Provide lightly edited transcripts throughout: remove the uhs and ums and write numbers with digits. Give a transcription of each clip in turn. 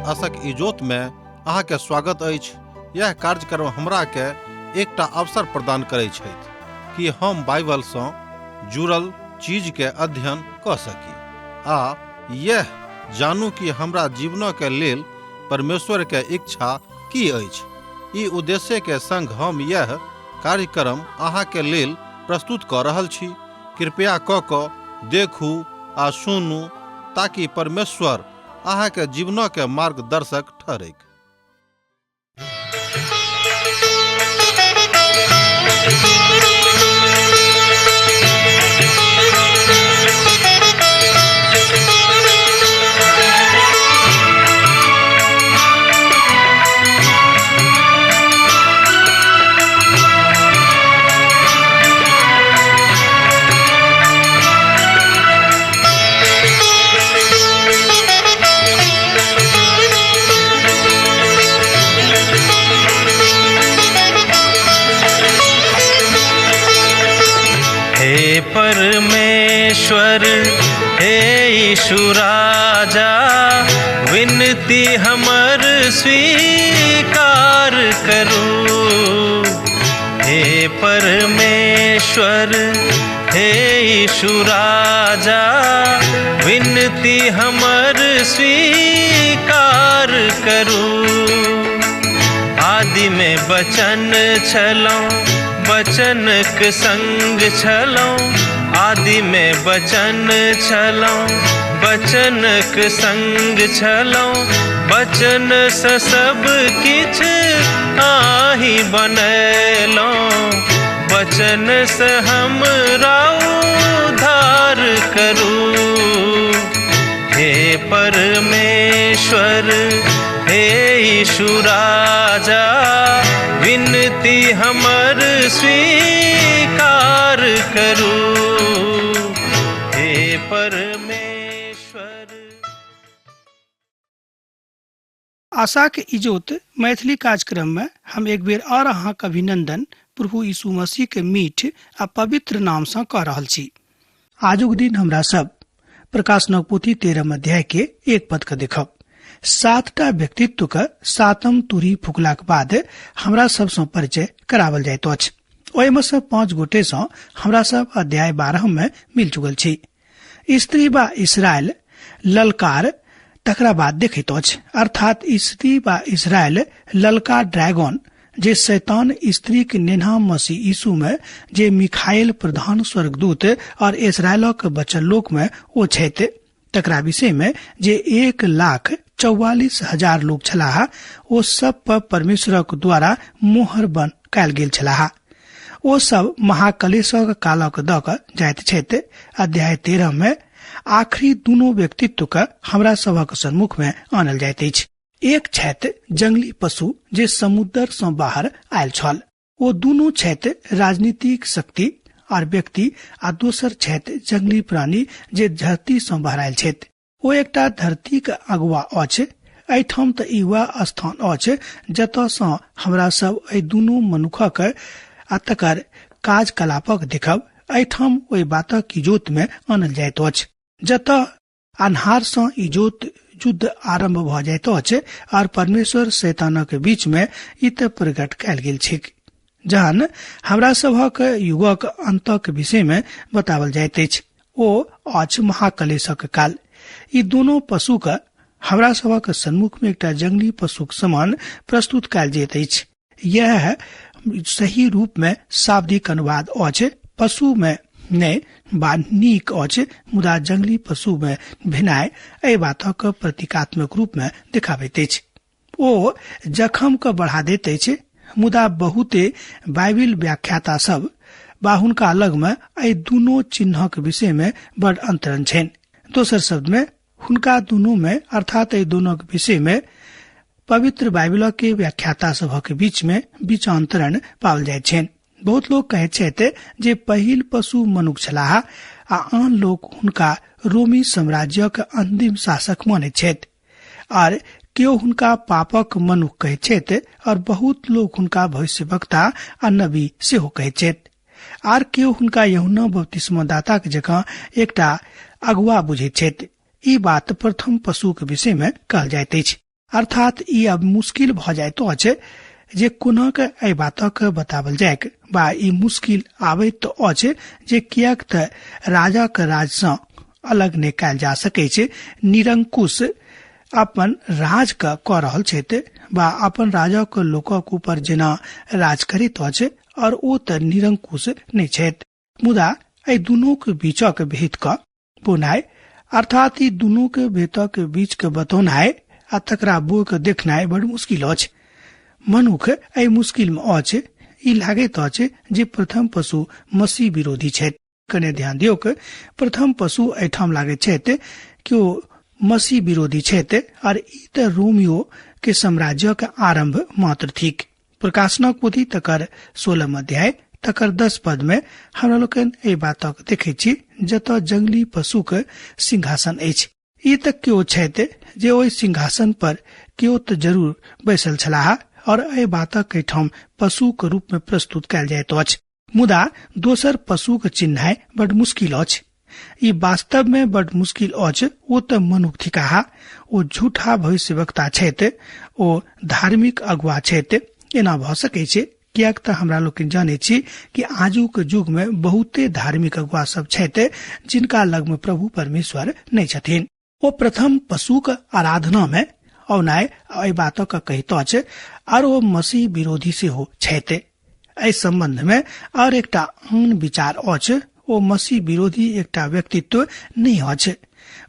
आशक इजोत में अहाँ के स्वागत अछि। यह कार्यक्रम हमरा के एकटा अवसर प्रदान करै छथि कि हम बाइबल सँ जुड़ल चीज के अध्ययन कऽ सकी आ यह जानू कि हमरा जीवन के लेल परमेश्वर के इच्छा की अछि। ई उद्देश्य के संग हम यह कार्यक्रम अहाँ के लेल प्रस्तुत कऽ रहल छी। कृपया कऽ कऽ देखू आ सुनू ताकि परमेश्वर अहाँ के जीवन के मार्गदर्शक ठहरैक। हे परमेश्वर, हे यीशु राजा, विनती हमर स्वीकार करू। हे परमेश्वर, हे यीशु राजा, विनती हमर स्वीकार करू। आदि में बचन छलौं, बचनक संग छलौं। आदि में बचन छलौं, बचनक संग छलौं। बचन से सब किछ आही बनेलौं। बचन से हमरा उद्धार करू। हे परमेश्वर, हे यीशु राजा, विनती हमर स्वीकार करू। हे परमेश्वर। आशाक इजोत मैथिली कार्यक्रम में हम एक बेर और अहाँक अभिनंदन प्रभु यीशु मसीह के मीठ आ पवित्र नाम से कऽ रहल छी। आजुक दिन हमरा सब प्रकाशनक पोथी 13 अध्याय के 1 पद के देखब। 7टा व्यक्तित्व के 7म तुरी फुकलाक बाद हमरा सब सँ परिचय करावल जाइत अछि। ओहिमे सँ 5 गोटे सँ हमरा सब अध्याय 12 में मिल चुकल छी। स्त्री बा इसराइल ललकार तकरा बाद देखैत अछि, अर्थात स्त्री बा इसराइल ललका ड्रैगन जे शैतान स्त्री के नेन्हा मसीह यीशु में जे मिखाएल प्रधान स्वर्गदूत और इसराइलक बचल लोक में ओ छथि, तकरा विषय में जे 1,44,000 लोक छलाह ओ सब पर परमेश्वरक द्वारा मोहर बन कयल गेल छलाह। ओ सब महाकलेशक कालक दऽ कऽ जाइत छथि। अध्याय 13 में आखिरी दुनू व्यक्तित्व के हमरा सभक सम्मुख में आनल जाइत अछि। एक छथि जंगली पशु जे समुद्र सँ बाहर आयल छल, ओ दुनू छथि राजनीतिक शक्ति आर व्यक्ति, आ दोसर छथि जंगली प्राणी जे धरती सँ बाहर आयल छथि। ओ एकटा धरतीक अगुआ अछि। एहिठाम तऽ ई वएह स्थान अछि जतऽ सँ हमरा सब एहि दुनू मनुखक आ तकर काजकलापक देखब। एहिठाम ओहि बातक इजोत में आनल जाइत अछि जतऽ अन्हार सँ इजोत युद्ध आरंभ भऽ जाइत अछि और परमेश्वर शैतानक बीच में ई तऽ प्रकट कयल गेल छैक। जहन हमरा सभक युगक अंतक विषय में बतावल जाइत अछि ओ अछि महाकलेशक काल। ई दुनू पशु के हमरा सभक सन्मुख में एकटा जंगली पशुक समान प्रस्तुत कयल जाइत अछि। यह सही रूप में शाब्दिक अनुवाद अछि। पशु में नहि बा नीक अछि, मुदा जंगली पशु में भेनाइ एहि बातक प्रतीकात्मक रूप में देखाबैत अछि। ओ जखम के बढ़ा दैत अछि, मुदा बहुते बाइबिल व्याख्याता सब बा हुनका लग में एहि दुनू चिन्हक विषय में बड़ अंतरण छनि। दोसर शब्द में हुनका दुनू में अर्थात एहि दुनूक विषय में पवित्र बाइबिल के व्याख्याता सभक बीच में बीचांतरण पाओल जाइत छनि। बहुत लोग कहैत छथि जे पहिल पशु मनुख छलाह आ आन लोक हुनका रोमी साम्राज्यक अंतिम शासक मानैत छथि, आर केओ हुनका पापक मनुख कहैत छथि और बहुत लोग हुनका भविष्यवक्ता आ नबी सेहो कहैत छथि, आर केओ हुनका यूहन्ना बपतिस्मादाताक जकाँ एकटा अगुआ बुझैत छथि। ई बात प्रथम पशुक विषय में कहल जाइत अछि। अर्थात ई अब मुश्किल भऽ जाइत अछि जे कोना के एहि बातक बतावल जायक बा ई मुश्किल आबैत अछि जे किएक तऽ राजाक राज सँ अलग नहि कयल जा सकैत छै। निरंकुश अपन राज कऽ रहल छथि बा अपन राजाक लोकक ऊपर जेना राज करैत अछि और ओ तऽ निरंकुश नहि छथि। मुदा एहि दुनूक बीचक भेद क बोनाइ अर्थात ई दुनूक भेदक बीच के बतौनाइ आ तकरा बो के देखनाइ बड़ मुश्किल अछि। मनुख एहि मुश्किल में अछि। ई लागैत अछि जे प्रथम पशु मसीह विरोधी छथि। कने ध्यान दियौक, प्रथम पशु एहिठाम लागैत छथि कि ओ मसीह विरोधी छथि और ई तऽ रोमियो के साम्राज्यक आरंभ मात्र थिक। प्रकाशनक पोथी तकर 16 अध्याय तकर 10 पद में हमरा लोकनि एहि बातक देखैत छी जतऽ जंगली पशुक सिंहासन अछि। ई तऽ केओ छथि जे ओहि सिंहासन पर केओ तऽ जरूर बैसल छलाह और एहि बातक एहिठाम पशुक रूप में प्रस्तुत कयल जाइत अछि। मुदा दोसर पशुक चिन्हाइ बड मुश्किल अछि। ई वास्तव में बड मुश्किल अछि। ओ तऽ मनुख थिकाह, ओ झूठा भविष्यवक्ता छथि, ओ धार्मिक अगुआ छथि। एना भऽ सकै छै किएक तऽ हमरा लोकनि जानै छी कि आजुक युग में बहुते धार्मिक अगुआ सब छथि जिनका लग में प्रभु परमेश्वर नहि छथिन। ओ प्रथम पशुक आराधना में औनाइ एहि बातक कहैत अछि और ओ मसीह विरोधी सेहो छथि। एहि संबंध में और एकटा आन विचार अछि। ओ मसीह विरोधी एकटा व्यक्तित्व नहि अछि,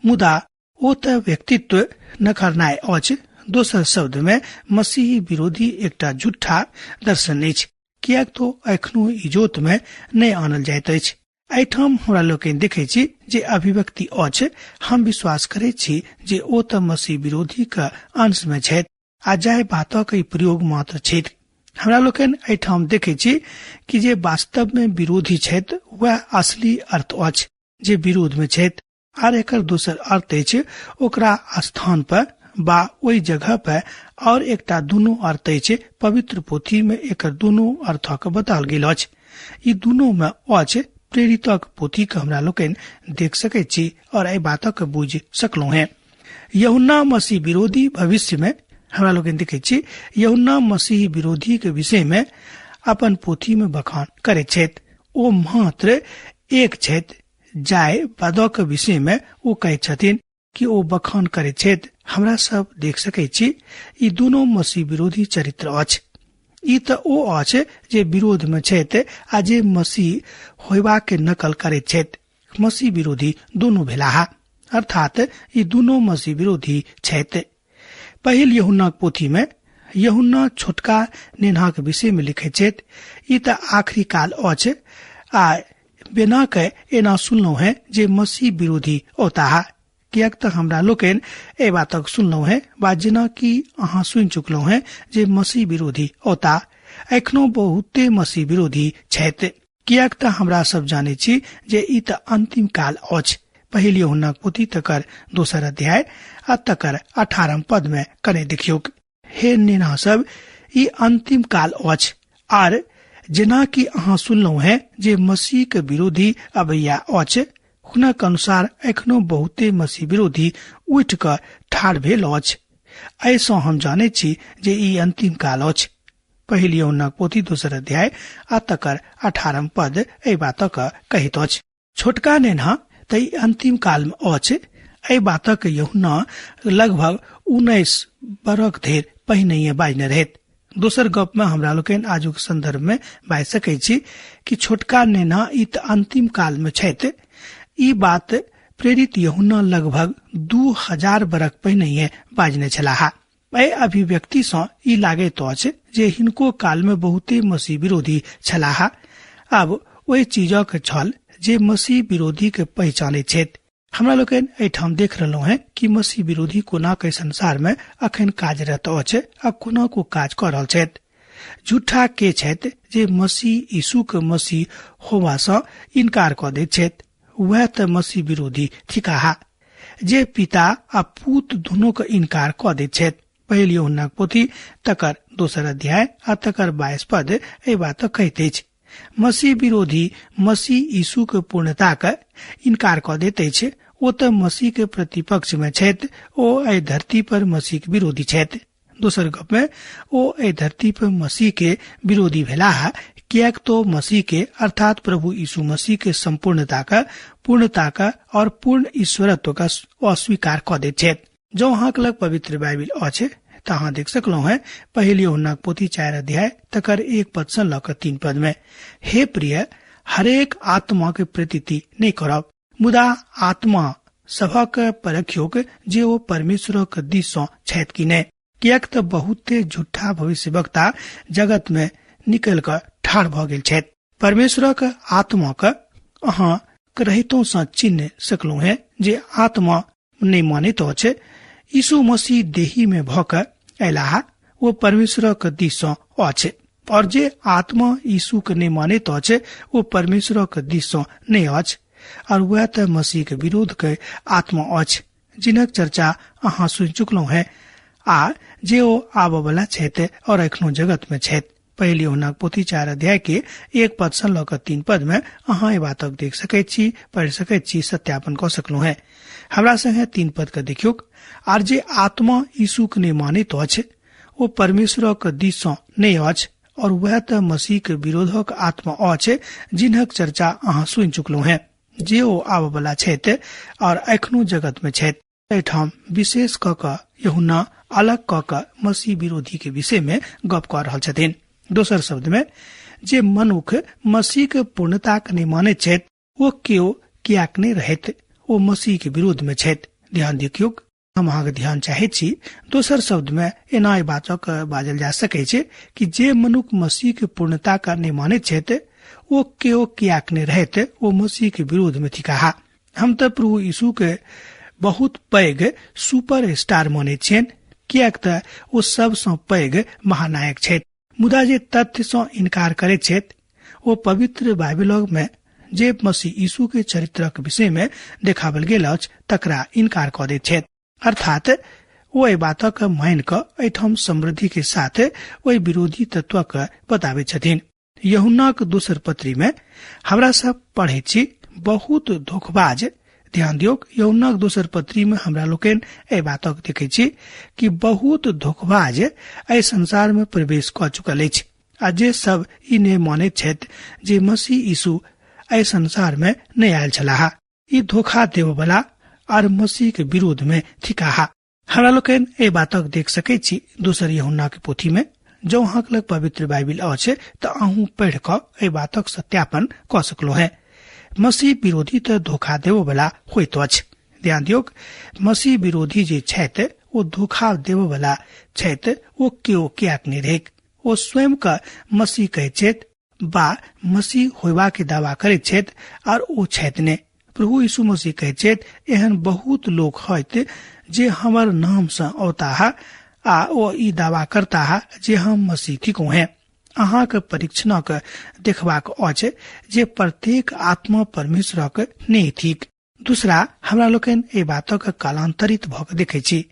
मुदा ओ तऽ व्यक्तित्व नखरनाइ अछि। दोसर शब्द में मसीह विरोधी एकटा झूठा दर्शन अछि, किएक तो एखनो इजोत में नहि आनल जाइत अछि। एहिठाम हमरा लोकनि देखै छी जे अभिव्यक्ति अछि। हम विश्वास करैत छी जे ओ तऽ मसीह विरोधी के अंश में छथि आ जाहि बातक ई प्रयोग मात्र छथि। हमरा लोकनि एहिठाम देखै छी कि जे वास्तव में विरोधी छथि वएह असली अर्थ अछि जे विरोध में छथि, आर एकर दोसर अर्थ अछि ओकरा स्थान पर बा ओहि जगह पर और एकटा दुनू अर्थ अछि। पवित्र पोथी में एकर दुनू अर्थक बताओल गेल अछि। ई दुनू में अछि। प्रेरितक पोथी के हमरा लोकनि देख सकैत छी और एहि बातक बुझि सकलहुँ हैं। यूहन्ना मसीह विरोधी भविष्य में हमरा लोकनि देखै छी यूहन्ना मसीह विरोधी के विषय में अपन पोथी में बखान करैत छथि। ओ मात्र एक छथि जाय बादक विषय में ओ कहैत छथिन कि ओ बखान करैत छथि। हमरा सब देख सकैत छी ई दुनू मसीह विरोधी चरित्र अछि। ई तऽ ओ अछि जे विरोध में छथि आ जे मसीह होयबाक नकल करैत छथि। मसीह विरोधी दुनू भेलाह, अर्थात ई दुनू मसीह विरोधी छथि। पहिल यूहन्नाक पोथी में यूहन्ना छोटका नेन्हाक विषय में लिखैत छथि, ई तऽ आखिरी काल अछि आ बिना के एना सुनलहुँ हैं जे मसीह विरोधी औताह, किएक तऽ हमरा लोकनि एहि बातक सुनलहुँ हैं बा जेना कि अहाँ सुनि चुकलहुँ हैं जे मसीह विरोधी औता। एखनो बहुते मसीह विरोधी छथि, किएक तऽ हमरा सब जानै छी जे ई तऽ अंतिम काल अछि। पहिल यूहन्नाक पोथी तकर 2 अध्याय आ तकर 18 पद में कने देखियौक, हे नेना सब, ई अंतिम काल अछि आर जेना कि अहाँ सुनलहुँ हैं जे मसीह के विरोधी अबैया अछि, हुनक अनुसार एखनो बहुते मसीह विरोधी उठि कऽ ठाढ़ भेल अछि। एहिसँ हम जानै छी जे ई अंतिम काल अछि। पहिल यूहन्नाक पोथी 2 अध्याय आ तकर 18 पद एहि बातक कहैत अछि। छोटका नेन्हा तऽ ई अंतिम काल में अछि। एहि बातक यूहन्ना लगभग 19 बरख धरि पहिनहिए बाजने रहैत। दोसर गप में हमरा लोकनि आजुक संदर्भ में बाजि सकैत छी कि छोटका नेना ई तऽ अंतिम काल में छथि। ई बात प्रेरित यूहन्ना लगभग 2000 बरख पहिनहिए बाजने छलाह। एहि अभिव्यक्ति सँ ई लागैत अछि जे हिनको काल में बहुते मसीह विरोधी छलाह। आब ओहि चीजक छल जे मसीह विरोधी के पहचानैत छथि। हमरा लोकनि एहिठाम देख रहलहुँ हैं कि मसीह विरोधी कोना के संसार में अखन कार्यरत अछि आ कोना को काज कऽ रहल छथि। झूठा के छथि जे मसीह यीशु के मसीह होवा सँ इनकार कऽ दैत छथि, वएह तऽ मसीह विरोधी थिकाह जे पिता आ पूत दुनू के इनकार कऽ दैत छथि। पहिल यूहन्नाक पोथी तकर 2 अध्याय आ तकर 22 पद एहि बात कहैत अछि। मसीह विरोधी मसीह यीशु के पूर्णता के इनकार कऽ दैत अछि। ओ तऽ मसीह के प्रतिपक्ष में छथि, ओ एहि धरती पर मसीह के विरोधी छथि। दोसर गप में ओ एहि धरती पर मसीह के विरोधी भेलाह, किएक तो मसीह के अर्थात प्रभु यीशु मसीह के संपूर्णता का, पूर्णता का और पूर्ण ईश्वरत्व का अस्वीकार कऽ दैत छथि। जौ अहाँके लग पवित्र बाइबिल अछि तऽ अहाँ देख सकलहुँ है पहिल यूहन्नाक पोथी 4 अध्याय तकर 1 पद सँ लऽ कऽ 3 पद में, हे प्रिय, हरेक आत्मा के प्रतीति नहि करब, मुदा आत्मा सभक परखियोक जे ओ परमेश्वरक दिस सँ छथि कि नहि, किएक तऽ बहुते झूठा भविष्यवक्ता जगत में निकल कऽ ठाढ़ भऽ गेल छथि। परमेश्वरक आत्मा के अहाँ रहितो सँ चिन्ह सकलहुँ है जे आत्मा नहि मानैत अछि यीशु मसीह देही में भऽ कऽ अयलाह, ओ परमेश्वरक दिस सँ अछि, और जे आत्मा यीशु के नहि मानैत अछि ओ परमेश्वरक दिस सँ नहि अछि, और वएह तऽ मसीह के विरोध के आत्मा अछि, जिनक चर्चा अहाँ सुनि चुकलहुँ है आ जे ओ आबऽ वाला छथि और एखनो जगत में छथि। पहिल यूहन्नाक पोथी 4 अध्याय के 1 पद सँ लऽ कऽ 3 पद में अहाँ एहि बातक देख सकैत छी, पढ़ि सकैत छी, सत्यापन कऽ सकलहुँ है। हमरा संगे 3 पद के देखियौक, आर जे आत्मा यीशु के नहि मानैत अछि ओ परमेश्वरक दिस सँ नहि अछि, और वएह तऽ मसीह के विरोधक आत्मा अछि, जिनक चर्चा अहाँ सुनि चुकलहुँ है, जे ओ आबऽ वाला छथि और एखनो जगत में छथि। एहिठाम विशेष कऽ कऽ यूहन्ना अलग कऽ कऽ मसीह विरोधी के विषय में गप कऽ रहल छथिन। दोसर शब्द में जे मनुख मसीह के पूर्णता के नहि मानैत छथि ओ केओ किएक नहि रहैत, ओ मसीह के विरोध में छथि। ध्यान देखियौ, हम अहाँके ध्यान चाहैत छी। दोसर शब्द में एना एहि बातक बाजल जा सकै छै कि जे मनुख मसीह के पूर्णता के नहि मानैत छथि ओ केओ किएक नहि रहैत, ओ मसीह के विरोध में थिकाह। हम तऽ प्रभु यीशु के बहुत पैघ सुपर स्टार मानैत छियनि, किएक तऽ ओ सबसँ पैघ महानायक छथि। मुदा जे तथ्य सँ इनकार करैत छथि ओ पवित्र बाइबिल में जे मसीह यीशु के चरित्रक विषय में देखावल गेल अछि तकरा इनकार कऽ दैत छथि। अर्थात ओ एहि बातक मानि कऽ एहिठाम समृद्धि के साथ ओहि विरोधी तत्वक बताबैत छथिन। यूहन्नाक दोसर पत्री में हमरा सब पढ़े छी बहुत धोखबाज। ध्यान दियौक, यूहन्नाक दोसर पत्री में हमरा लोकनि एहि बातक देखै छी कि बहुत धोखबाज एहि संसार में प्रवेश कऽ चुकल अछि, आ जे सब ई नहि मानैत छथि जे मसीह यीशु एहि संसार में नहि आयल छलाह, ई धोखा देबऽवला आर मसीह के विरोध में थिकाह। हमरा लोकनि एहि बातक देख सकैत छी दोसर यूहन्ना के पोथी में। जँ अहाँक लग पवित्र बाइबिल अछि तऽ अहूँ पढ़ि कऽ एहि बातक सत्यापन कऽ सकलहुँ हेँ। मसीह विरोधी तऽ धोखा देबऽवला होइत अछि। ध्यान दियौक, मसीह विरोधी जे छथि ओ धोखा देबऽवला छथि, ओ केओ किएक नहि रहैक। ओ स्वयं के मसीह कहैत छथि बा मसीह होयबा के दावा करैत छथि आर ओ छथि नहि। प्रभु यीशु मसीह कहैत छथि एहन बहुत लोक होयत जे हमर नाम सँ औताह आ ओ ई दावा करताह जे हम मसीह थिकहुँ हेँ। अहाँक परीक्षणक देखबाक अछि जे प्रत्येक आत्मा परमेश्वरक नहि थिक। दूसरा, हमरा लोकनि एहि बातक कालांतरित भऽ कऽ देखै छी।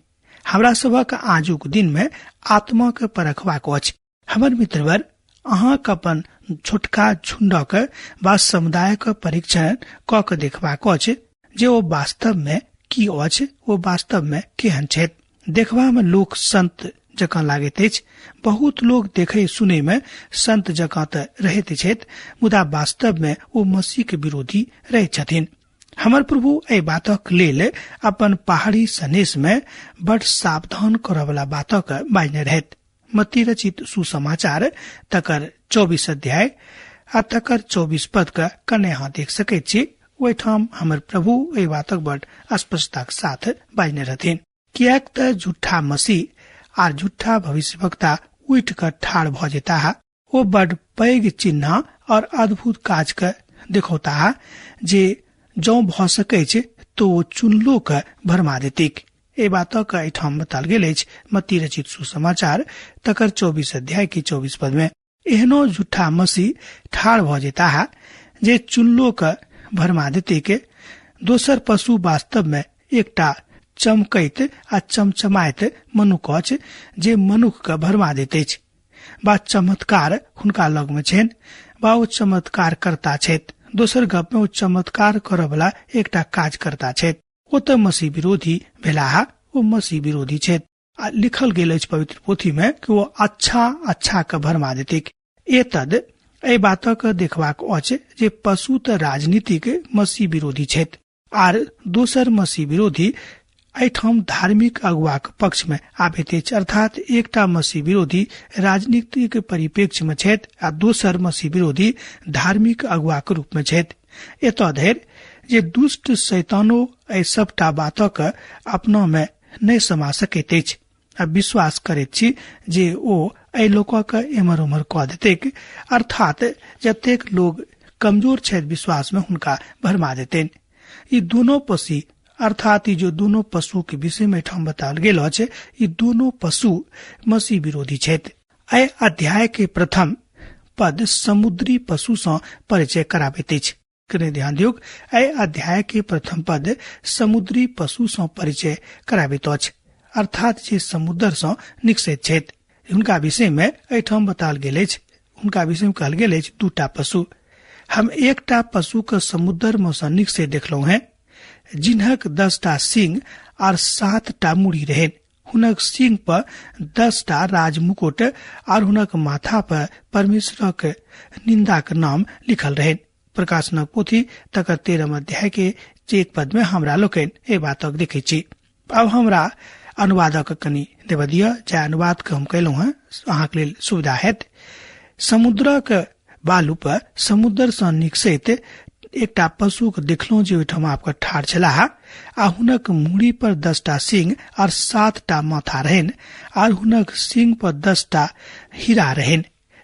हमरा सभक आजुक दिन मे आत्माक परखबाक अछि। हमर मित्रवर, अहाँक अपन छोटका झुंडक वा समुदायक परीक्षण कऽ कऽ देखबाक अछि जे ओ वास्तव मे की अछि, ओ वास्तव मे केहन छथि। देखबा मे लोक संत जकाँ लागैत अछि। बहुत लोक देखै सुनै मे संत जकाँ तऽ रहैत छथि, मुदा वास्तव मे ओ मसीह के विरोधी रहैत छथिन। हमर प्रभु एहि बातक लेल अपन पहाड़ी सनेश मे बड सावधान करऽवला बातक बाजने रहैत। मत्ती रचित सुसमाचार तकर 24 अध्याय आ तकर 24 पद के कने अहाँ देख सकैत छी। ओहिठाम हमर प्रभु एहि बातक बड स्पष्टताक साथ बाजने रहथिन, किएक तऽ झूठा मसीह आर झूठा भविष्यवक्ता उठि कऽ ठाढ़ भऽ जेताह। ओ बड पैघ चिन्ह और अद्भुत काज के देखौताह जे जौं भऽ सकैछ तो ओ चुनलो के भरमा देतिक। एहि बातक एहिठाम बताल गेल अछि मत्ती रचित सुसमाचार तकर 24 अध्याय के 24 पद में। एहनो झूठा मसीह ठाढ़ भऽ जेताह जे चुनलो के भरमा देतिक। दोसर पशु वास्तव में एकटा चमकैत आ चमचमाइत मनुख अछि जे मनुख के भरमा दैत अछि, वा चमत्कार हुनका लग में छनि वा ओ चमत्कार करता छथि। दोसर गप में ओ चमत्कार करऽ वला एकटा काज करता छथि। ओ तऽ मसीह विरोधी भेलाह, ओ मसीह विरोधी छथि। आ लिखल गेल अछि पवित्र पोथी में कि ओ अच्छा अच्छा के भरमा देतैक। एतद एहि बातक देखबाक अछि जे पशु तऽ राजनीतिक मसीह विरोधी छथि आर दोसर मसीह विरोधी एहिठाम धार्मिक अगुआक पक्ष में आबैत अछि। अर्थात एकटा मसीह विरोधी राजनीतिक परिप्रेक्ष्य में छथि आ दोसर मसीह विरोधी धार्मिक अगुआक रूप में छथि। एतऽ धरि जे दुष्ट शैतानो एहि सबटा बातक अपना में नहि समा सकैत अछि आ विश्वास करैत छी जे ओ एहि लोकक एम्हर ओम्हर कऽ देतैक। अर्थात जतेक लोग कमजोर छथि विश्वास में हुनका भरमा देतनि। ई दोनो पशु अर्थात ई जो दोनो पशु के विषय में एठाम बताओल गेल अछि, ई दोनो पशु मसीह विरोधी छथि। एहि अध्याय के प्रथम पद समुद्री पशु सँ परिचय कराबैत अछि। कने ध्यान दियौक, एहि अध्याय के प्रथम पद समुद्री पशु सँ परिचय कराबैत अछि, अर्थात जे समुद्र सँ निकसैत छथि। हुनका विषय में एहिठाम बताओल गेल अछि, हुनका विषय में कहल गेल अछि दूटा पशु। हम एकटा पशु के समुद्र में सँ निकसैत देखलहुँ हैं, जिन्हक 10टा सिंह आर 7टा मूड़ी रहनि। हुनक सिंह पर 10टा राजमुकुट आर हुनक माथा पर परमेश्वरक निंदाक नाम लिखल रहनि। प्रकाशनक पोथी तकर 13 अध्याय के 1 पद में हमरा लोकनि एहि बातक देखै छी। अब हमरा अनुवादक कनि देबऽ दिअ, जे अनुवाद के हम कयलहुँ हैं अहाँके लेल सुविधा हैत। समुद्रक बालू पर समुद्र सँ निकसैत एकटा पशु के देखलहुँ जे ओहिठाम आबि कऽ ठाढ़ छलाह आ हुनक मूड़ी पर 10टा सिंह आर 7टा माथा रहनि आर हुनक सिंह पर 10टा हीरा रहनि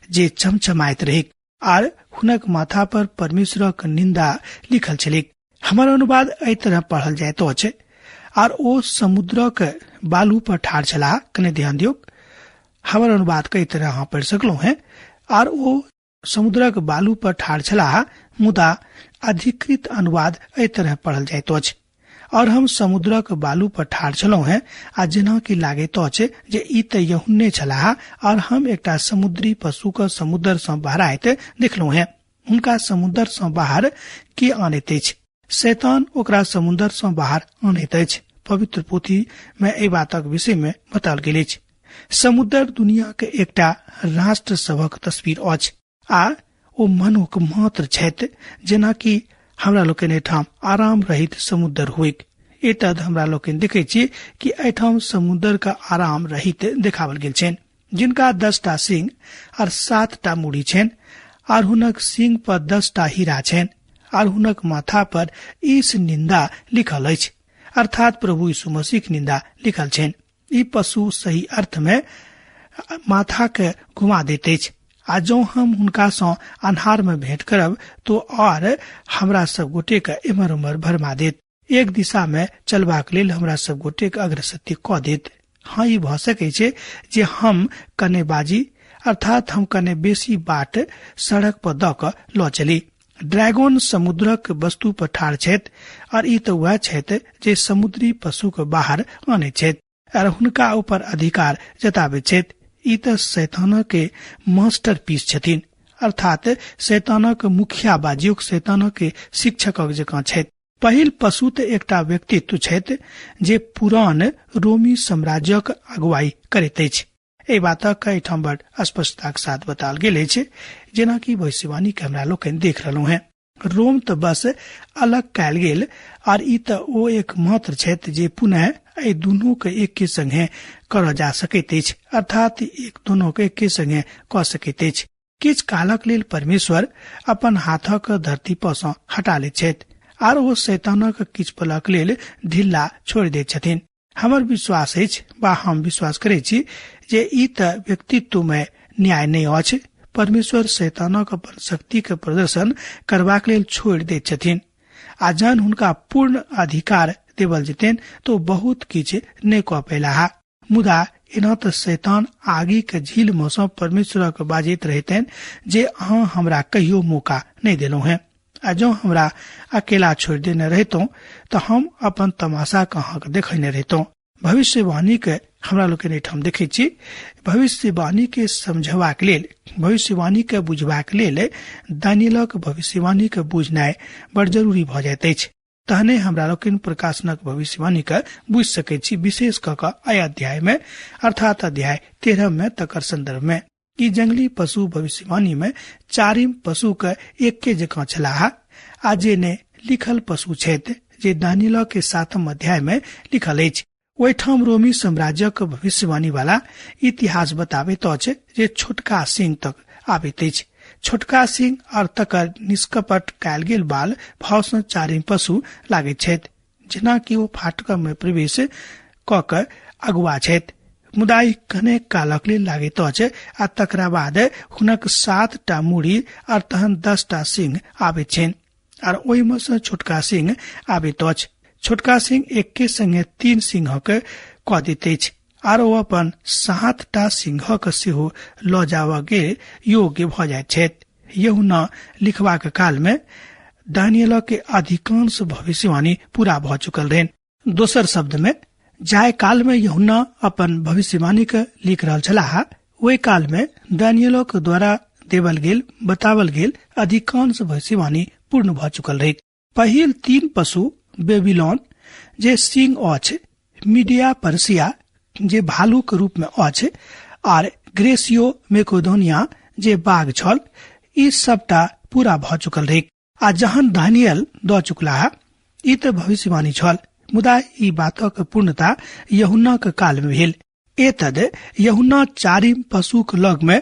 जे चमचमाइत रहैक आर हुनक माथा पर परमेश्वरक निंदा लिखल छलैक। हमर अनुवाद एहि तरह पढ़ल जाइत अछि, आर ओ समुद्रक बालू पर ठाढ़ छलाह। कने ध्यान दियौक, हमर अनुवाद के एहि तरह अहाँ पढ़ि सकलहुँ हैं, आर ओ समुद्रक बालू पर ठाढ़ छलाह, मुदा अधिकृत अनुवाद एहि तरह पढ़ल जाइत अछि, और हम समुद्रक बालू पर ठाढ़ छलहुँ हैं आ जेना कि लागैत अछि जे ई तऽ यहुन्ने छलाह, और हम एकटा समुद्री पशु के समुद्र सँ बहराइत देखलहुँ हैं। हुनका समुद्र सँ बाहर के आनैत अछि? शैतान ओकरा समुद्र सँ बाहर आनैत अछि। पवित्र पोथी में एहि बातक विषय में बताओल गेल अछि। समुद्र दुनिया के एकटा राष्ट्र सभक तस्वीर अछि आ ओ मनुख मात्र छथि, जेना कि हमरा लोकनि एहिठाम आराम रहित समुद्र होइक। एतद हमरा लोकनि देखै छी कि एहिठाम समुद्र के आराम रहित देखावल गेल छनि, जिनका 10टा सिंह आर 7टा मूड़ी छनि आर हुनक सिंह पर 10टा हीरा छनि आर हुनक माथा पर ईश निंदा लिखल अछि, अर्थात प्रभु यीशु मसीह के निंदा लिखल छनि। ई पशु सही अर्थ में माथा के घुमा दैत अछि आ जौं हम हुनका सँ अन्हार में भेंट करब तो और हमरा सब गोटे के एम्हर उम्हर भरमा देत, एक दिशा में चलबाक लेल हमरा सब गोटे के अग्रसति कऽ देत। हाँ, ई भऽ सकै छै जे हम कने बाजी, अर्थात हम कने बेसी बाट सड़क पर दऽ कऽ लऽ चली। ड्रैगन समुद्रक वस्तु पर ठाढ़ छथि और ई तऽ वएह छथि जे समुद्री पशु के बाहर आनैत छथि और हुनका ऊपर अधिकार जताबैत छथि। ई तऽ शैतानक के मास्टर पीस छथिन, अर्थात शैतानक मुखिया बाजियोक शैतानक के शिक्षकक जकाँ छथि। पहिल पशु तऽ एकटा व्यक्तित्व छथि जे पुरान रोमी साम्राज्यक अगुवाई करैत अछि। एहि बातक एहिठाम बड़ स्पष्टताक साथ बताओल गेल अछि, जेनाकि भविष्यवाणी के हमरा लोकनि देख रहलहुँ हैं। रोम तऽ बस अलग कयल गेल आर ई तऽ ओ एकमात्र छथि जे पुनः एहि दुनू के एके संगे करल जा सकैत अछि, अर्थात एक दुनू के एके संगे कऽ सकैत अछि। किछु कालक लेल परमेश्वर अपन हाथक धरती पर सँ हटा लैत छथि आर ओ शैतानक किछु पलक लेल ढिल्ला छोड़ि दैत छथिन। हमर विश्वास अछि वा हम विश्वास करैत छी जे ई तऽ व्यक्तित्वमय न्याय नहि अछि। परमेश्वर शैतानक अपन शक्ति के प्रदर्शन करबाक लेल छोड़ि दैत छथिन आ जहन हुनका पूर्ण अधिकार देवल जेतनि तऽ ओ बहुत किछु नहि कऽ पेलाह। मुदा एना तऽ शैतान आगि के झील मे सँ परमेश्वरक बाजैत रहितनि जे अहाँ हमरा कहियो मौका नहि देलहुँ हेँ, आ जँ हमरा अकेला छोड़ि देने रहितहुँ तऽ हम अपन तमाशा के अहाँके देखने रहितहुँ। भविष्यवाणी के हमरा लोकनि एहिठाम देखै छी। भविष्यवाणी के समझबाक लेल, भविष्यवाणी के बुझबाक लेल दानियलक भविष्यवाणी के बुझनाइ बड़ जरूरी भऽ जाइत अछि। तहने हमरा लोकनि प्रकाशनक भविष्यवाणी के बुझि सकैत छी, विशेष कऽ कऽ एहि अध्याय मे, अर्थात अध्याय 13 में तकर संदर्भ में। ई जंगली पशु भविष्यवाणी में चारिम पशु के एके जकाँ छलाह आ जे ने लिखल पशु छथि जे दानियल के 7 अध्याय में लिखल अछि। ओहिठाम रोमी साम्राज्यक भविष्यवाणी वाला इतिहास बताबैत अछि जे छोटका सिंह तक आबैत अछि। छोटका सिंह और तकर निष्कपट कयल गेल बाल भाव सँ चारिम पशु लागैत छथि, जेनाकि ओ फाटक में प्रवेश कऽ के अगुआ छथि। मुदा ई कनेक कालक लेल लागैत अछि आ तकरा बाद हुनक 7 मूड़ी और तहन 10 सिंह आबैत छनि और ओहिमे सँ छोटका सिंह आबैत अछि। छोटका सिंह एके संगे 3 सिंहक कऽ दैत अछि आर ओ अपन 7 सिंहक सेहो लऽ जाबऽ के योग्य भऽ जाइत छथि। यूहन्ना लिखबाक काल में दानियल के अधिकांश भविष्यवाणी पूरा भऽ चुकल रहनि। दोसर शब्द में, जाय काल में यूहन्ना अपन भविष्यवाणी के लिख रहल छलाह, ओहि काल में दानियलक द्वारा देवल गेल बतावल गेल अधिकांश भविष्यवाणी पूर्ण भऽ चुकल रहै। पहिल 3 पशु बेबीलोन जे सिंह अछि, मीडिया पर्सिया जे भालू के रूप में अछि, आर ग्रेसियो मेकोदोनिया जे बाघ छल, ई सबटा पूरा भऽ चुकल रहै। आ जहन दानियल दऽ चुकलाह, ई तऽ भविष्यवाणी छल, मुदा ई बातक पूर्णता यूहन्नाक काल में भेल। एतद यूहन्ना चारिम पशुक लग में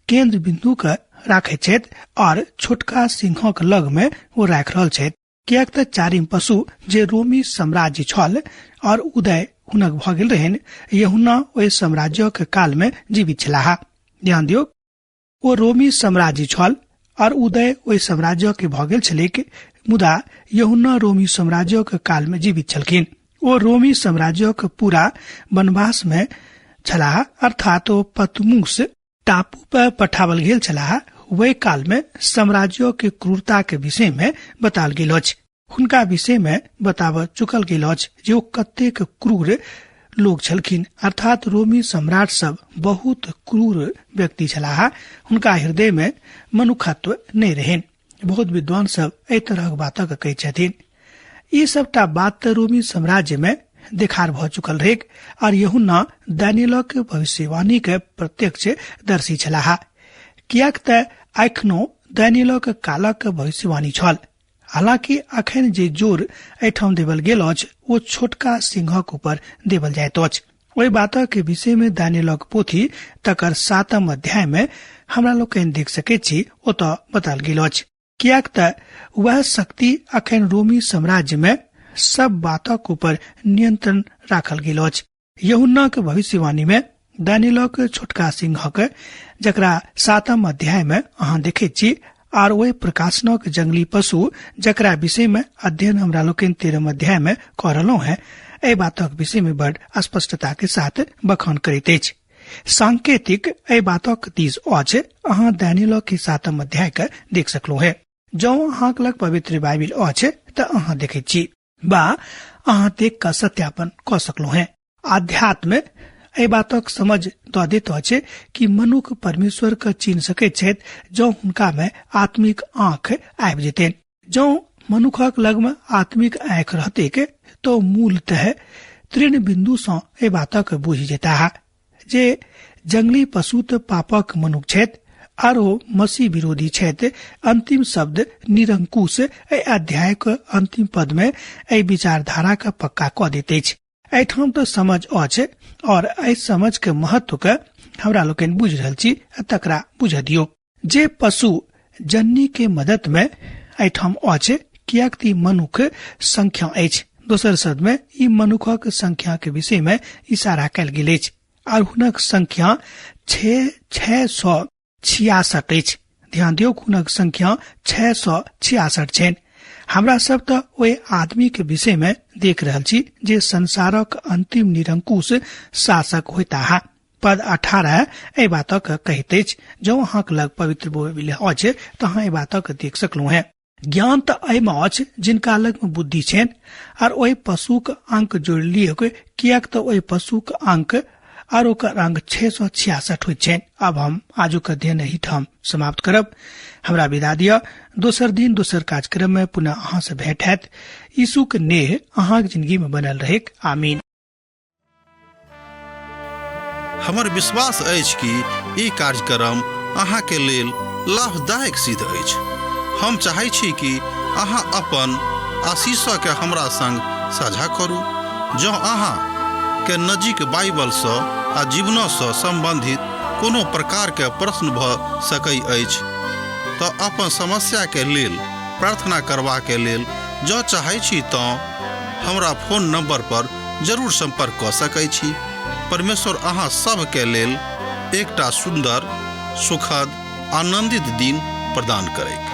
केंद्र बिंदु के राखैत छथि और छोटका सिंहक लग में ओ राखि रहल छथि, किएक तऽ चारिम पशु जे रोमी साम्राज्य छल और उदय हुनक भऽ गेल रहनि, यूहन्ना ओहि साम्राज्यक काल में जीवित छलाह। ध्यान दियौ, ओ रोमी साम्राज्य छल और उदय ओहि साम्राज्य के भऽ गेल छलैक, मुदा यूहन्ना रोमी साम्राज्यक काल में जीवित छलखिन। ओ रोमी साम्राज्यक पूरा वनवास में छलाह, अर्थात ओ पतमुस टापू पर पठावल गेल छलाह। ओहि काल में साम्राज्य के क्रूरता के विषय में बताल गेल अछि। हुनका विषय में बताब चुकल गेल अछि जे ओ कतेक क्रूर लोग छलखिन, अर्थात रोमी सम्राट सब बहुत क्रूर व्यक्ति छलाह। हुनका हृदय में मनुखत्व नहीं रहनि। बहुत विद्वान सब एहि तरहक बातक कहै छथिन। ई सबटा बात तऽ रोमी साम्राज्य में देखार भऽ चुकल रहैक और यूहन्ना दानियलक भविष्यवाणी के प्रत्यक्ष दर्शी छलाह, किएक तऽ एखनो दानियलक कालक भविष्यवाणी छल। हालांकि अखन जे जोर एहिठाम देवल गेल अछि ओ छोटका सिंहक ऊपर देवल जाइत अछि। ओहि बातक विषय में दानियलक पोथी तकर 7 अध्याय में हमरा लोकनि देख सकैत छी, ओतऽ बताल गेल अछि। किएक तऽ वएह शक्ति अखन रोमी साम्राज्य में सब बातक ऊपर नियंत्रण राखल गेल अछि। यूहन्नाक भविष्यवाणी में दानियलक छोटका सिंहक, जकरा 7 अध्याय में अहाँ देखैत छी, आर ओहि प्रकाशनक जंगली पशु जकरा विषय में अध्ययन हमरा लोकनि 13 अध्याय में कऽ रहलहुँ हैं, एहि बातक विषय में बड़ स्पष्टता के साथ बखान करैत अछि। सांकेतिक एहि बातक दिस अछि, अहाँ दानियलक के 7 अध्याय के देख सकलहुँ हैं। जँ अहाँक लग पवित्र बाइबिल अछि तऽ अहाँ देखैत छी बा अहाँ देख कऽ सत्यापन कऽ सकलहुँ हैं। आध्यात्म एहि बातक समझ दऽ दैत अछि कि मनुख परमेश्वर के चिन्ह सकैत छथि जँ हुनका में आत्मिक आँख आबि जेतनि। जँ मनुखक लग में आत्मिक आँख रहतैक तो मूलतः तृण बिंदु सँ एहि बातक बुझि जेताह जे जंगली पशु तऽ पापक मनुख छथि आरो मसीह विरोधी छथि। अंतिम शब्द निरंकुश एहि अध्याय के अंतिम पद में एहि विचारधारा के पक्का कऽ दैत अछि। एहिठाम तऽ समझ अछि और एहि समझ के महत्व के हमरा लोकनि बुझि रहल छी, तकरा बुझ दियौ। जे पशु जननी के मदद में एहिठाम अछि, किएक तऽ ई मनुख संख्या अछि। दोसर शब्द में ई मनुखक संख्या के विषय में इशारा कयल गेल अछि और हुनक संख्या 666 अछि। ध्यान दियौ, हुनक संख्या 666 छनि। हमरा सब तऽ ओहि आदमी के विषय में देख रहल छी जे संसारक अंतिम निरंकुश शासक होइताह। पद 18 एहि बातक कहैत अछि। जँ अहाँक लग पवित्र बाइबिल अछि तऽ अहाँ एहि बातक देख सकलहुँ हैं। ज्ञान तऽ एहिमे अछि जिनका लग में बुद्धि छनि, आर ओहि पशुक अंक जोड़ि लियौक, किएक तऽ ओहि पशुक अंक और ओकर अंक 666 होइत छनि। अब हम आजुक अध्ययन एहिठाम समाप्त करब। हमरा विदा दिअ। दोसर दिन दोसर कार्यक्रम में पुनः अहाँ से भेंट हैत। यीशुक नेह अहाँक जिंदगी में बनल रहेक। आमीन। हमर विश्वास अछि कि ई कार्यक्रम अहाँके लेल लाभदायक सिद्ध अछि। हम चाहै छी कि अहाँ अपन आशीषके हमरा संग साझा करू। जँ अहाँ के नजीक बाइबलसँ आ जीवनसँ सम्बन्धित कोनो प्रकारके प्रश्न भऽ सकै अछि तऽ अपन समस्याके लेल प्रार्थना करबाके लेल जँ चाहै छी तँ हमरा फोन नंबर पर जरूर संपर्क कऽ सकै छी। परमेश्वर अहाँ सभके लेल एकटा सुन्दर, सुखद, आनंदित दिन प्रदान करैक।